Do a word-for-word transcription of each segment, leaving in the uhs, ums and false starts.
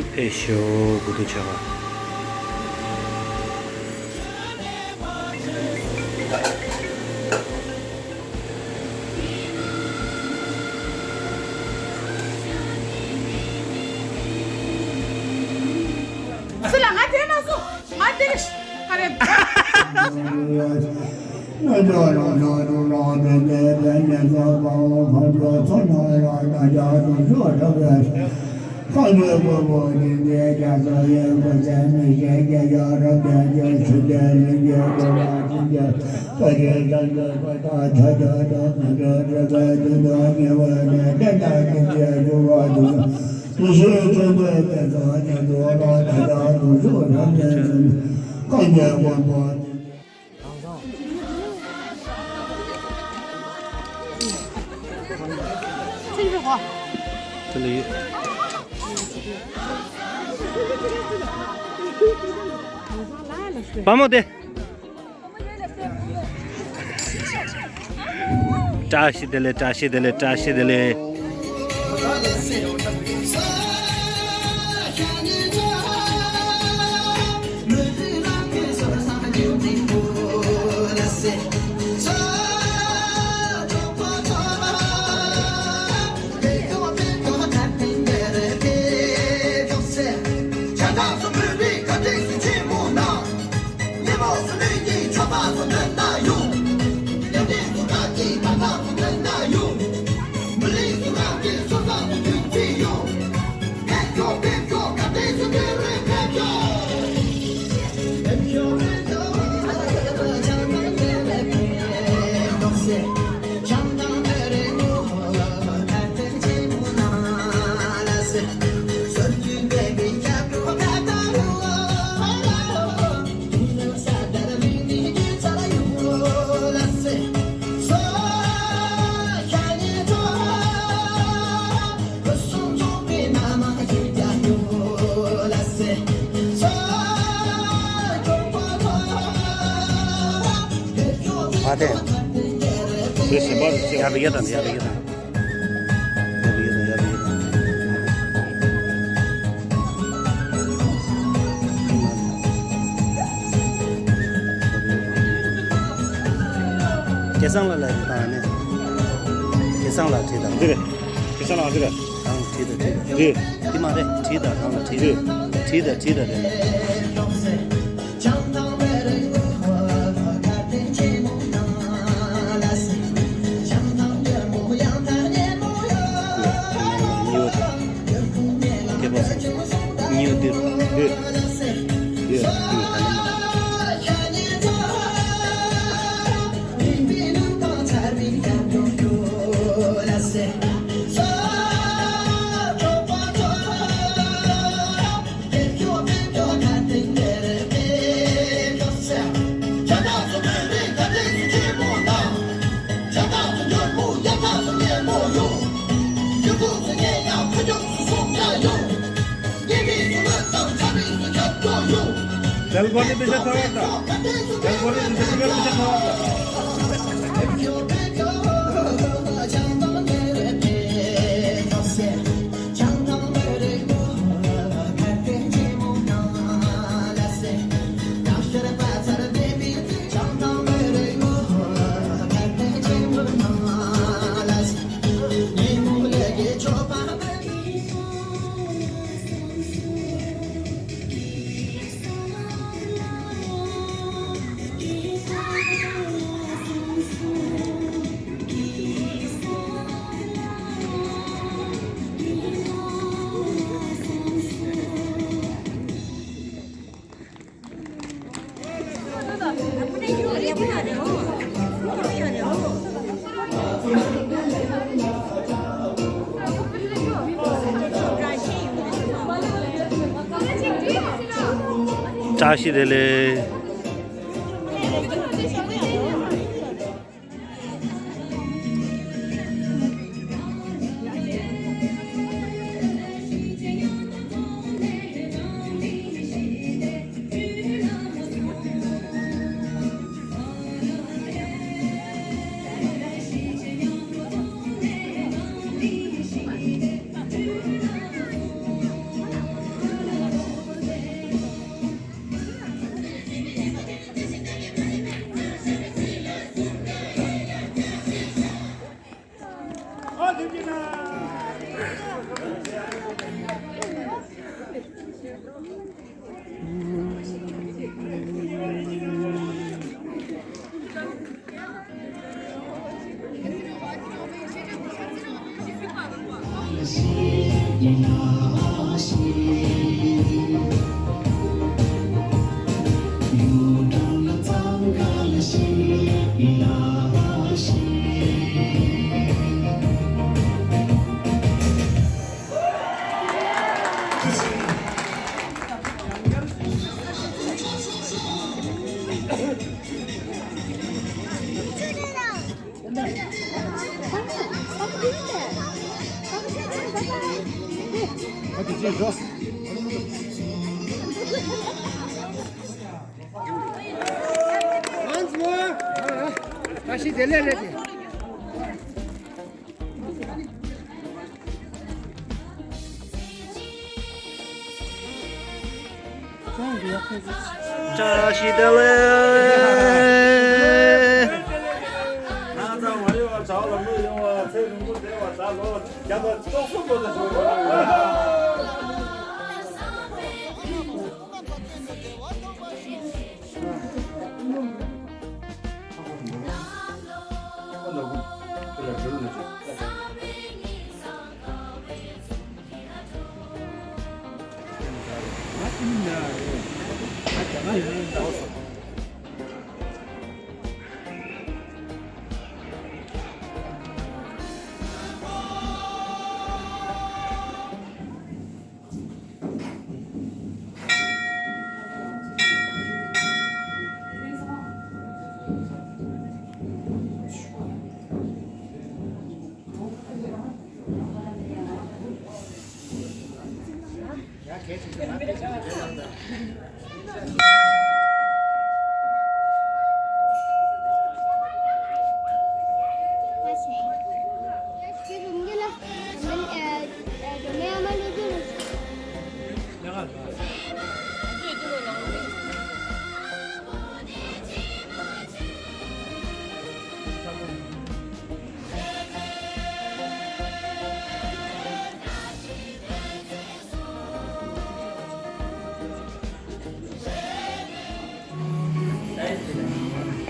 ཕེབས་ཤོག་དགུ་ཐུག་ཆེ་བ། སུ་ལ་ང་དེ་མ་སོང་། ང་དེ་རེད། ཨ་རེ། དེ་ལ་ཡོད། བ་མོ་དེ། བཀྲ་ཤིས་བདེ་ལེགས། བཀྲ་ཤིས་བདེ་ལེགས། བཀྲ་ཤིས་བདེ་ལེགས། ཨ་དེ། ཡ་བི་ཡ་དང་ཡ་བི་ཡ་དང་། ཡ་བི་ཡ་དང་། ཡ་བི་ཡ་དང་། སྐལ་བཟང་ལགས་ལ་རེ་དང་ནི། སྐལ་བཟང་ལགས་བྲིས་དང་། འདི་རེད། སྐལ་བཟང་ལགས་འདི་རེད། གང་བྲིས་དང་བྲིས་དང་། འདི། འདི་མ་རེད། བྲིས་དང་གང་ལ་བྲིས་དང་། བྲིས་དང་བྲིས་དང་རེད། བཀྲ་ཤིས་བདེ་ལེགས། Once more. ཨ་ཤི་དེ་ལས་རེད་དེ། བཀྲ་ཤིས་བདེ་ལེགས། ང་ཚང་མ་ཡོང་བ་བྱ་བ་ལམ་ལུགས་ཡོང་བ་ཚེ་རིང་པོ་བསྡད་པ་བྱ་ལོ་རྒྱ་དང་ཏོག་གསུམ་པོ་དང་ཞོགས་པ།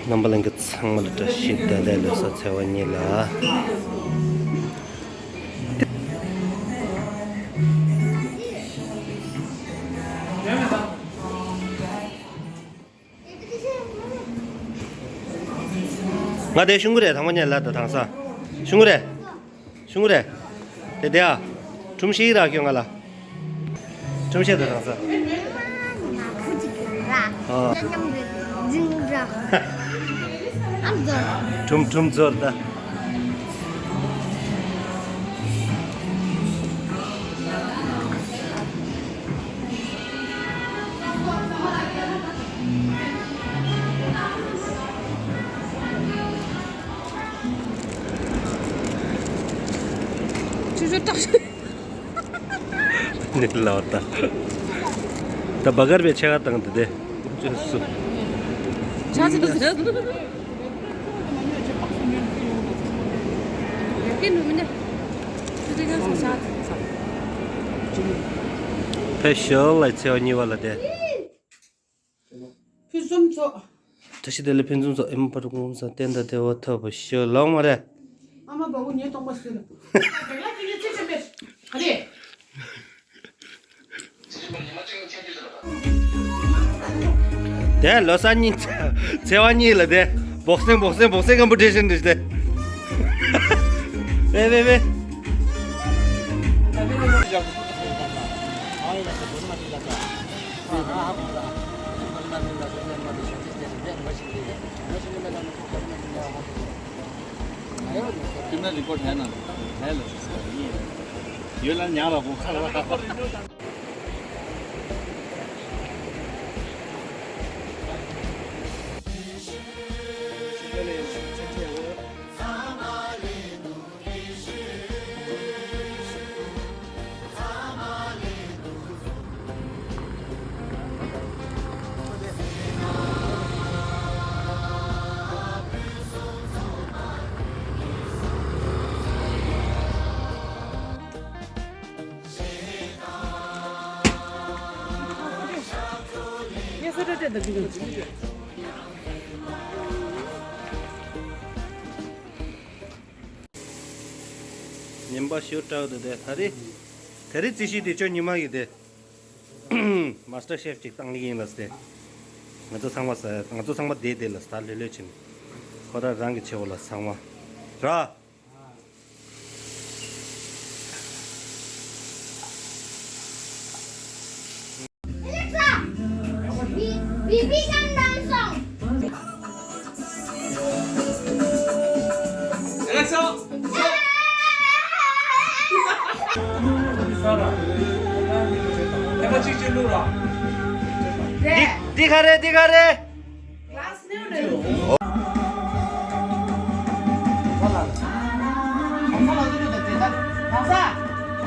རྣམ་པ་ལྷན་རྒྱས་ཚང་མ་ལ་བཀྲ་ཤིས་བདེ་ལེགས། ལོ་གསར་ཚེས་པ་གཉིས་ལ། ང་དེ་ཤུང་གི་རེད། དང་པོ་ཉལ་ལ་དང་ས་ཤུང་གི་རེད། ཤུང་རེད། དེ་དེ་ཨ། ཁྲུམ་ཤེས་རག་ཁྱོད་ང་ལ། ཁྲུམ་ཤེས་དང་རང་ས། ཨ། ཁྲུམ་ཁྲུམ་ཚོར་ད། ཆུ་ཆུ་བཏགས། ནི་ལ་བ་ད། ད་བ་གར་བའི་ཆེ་ག་དང་དེ་དེ། ཆུ་སུ། ཆ་ཆུ་སུ། ཀིན་མི་ནི། ཆུ་དེ་ག་སོང་ཆ། ཕེ་ཤལ་ལ་ཚེ་བ་གཉིས་པ་ལ་དེ། ཕུན་སུམ་ཚོགས། བཀྲ་ཤིས་བདེ་ལེགས་ཕུན་སུམ་ཚོགས། ཨེ་མ་པ་རུ་ཀུང་ས་བསྟན་དང་བདེ་བ་ཐོབ་པ་ཤོག་ལོང་མ་རེད། ཨ་མ་བ་གུ་ཉེ་གཏོང་པ་སུ་ལ། ག་རེ། དེ་ལོ་གསར་གཉིས་ཚེ་བ་གཉིས་ལ་དེ་བོག་སིང་བོག་སིང་བོག་སིང་ཀམ་པི་ཊི་ཤན་འདི་དེ། ཝེ་ཝེ་ཝེ། ཡོད་ལ་ཉག་ལ་བོ་ཁ་ལ། ཉན་པ་ཞུ་དྲག་ཏུ་དེ་ད་རེས། ད་རེས་རྩིས་གཞི་དེ་ཁྱོད་ཉི་མ་གི་དེ། མ་སི་ཊར་ཤེཕ་ཅིག་བཏང་གི་ཡིན་ལབ་སྟེ། ང་ཚོ་ཚང་མ་ཟ་ང་ཚོ་ཚང་མ་བསྡད་བསྡད་ལ་ཟ་ལྷོད་ལྷོད་ཕྱིན། ཁོ་རང་རང་གི་ཆེ་བོ་ལ་ཚང་མ། ར། Bibi kan dansong. Alexa! འདི་འདི་ག་རེད། འདི་ག་རེད།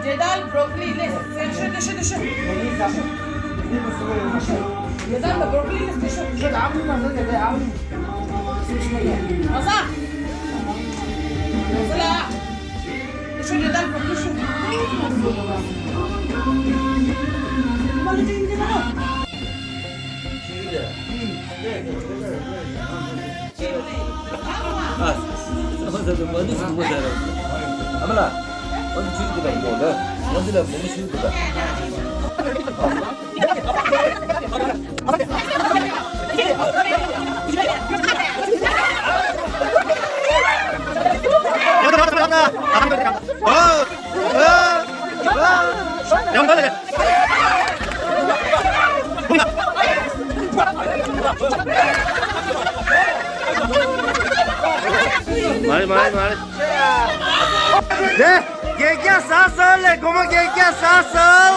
འབྲས་དང་བྷྲོ་ཀོ་ལི་ལས་སེ་ཤོ་དེ་ཤོ་དེ་ཤོ། འབྲས་དང་བྷྲོ་ཀོ་ལི་ལས་སེ་ཤོ། ཨ་ས། ཨ་ས་ལ། དེ་ཤོ་འབྲས་དང་བྷྲོ་ཀོ་ལི་ཤོ། མ་རེད་མ་རེད་མ་རེད། དེ་བགེགས་རྒྱ་བསགས་སོང་ལས་སྒོར་མོ་བགེགས་རྒྱ་བསགས་སོང་།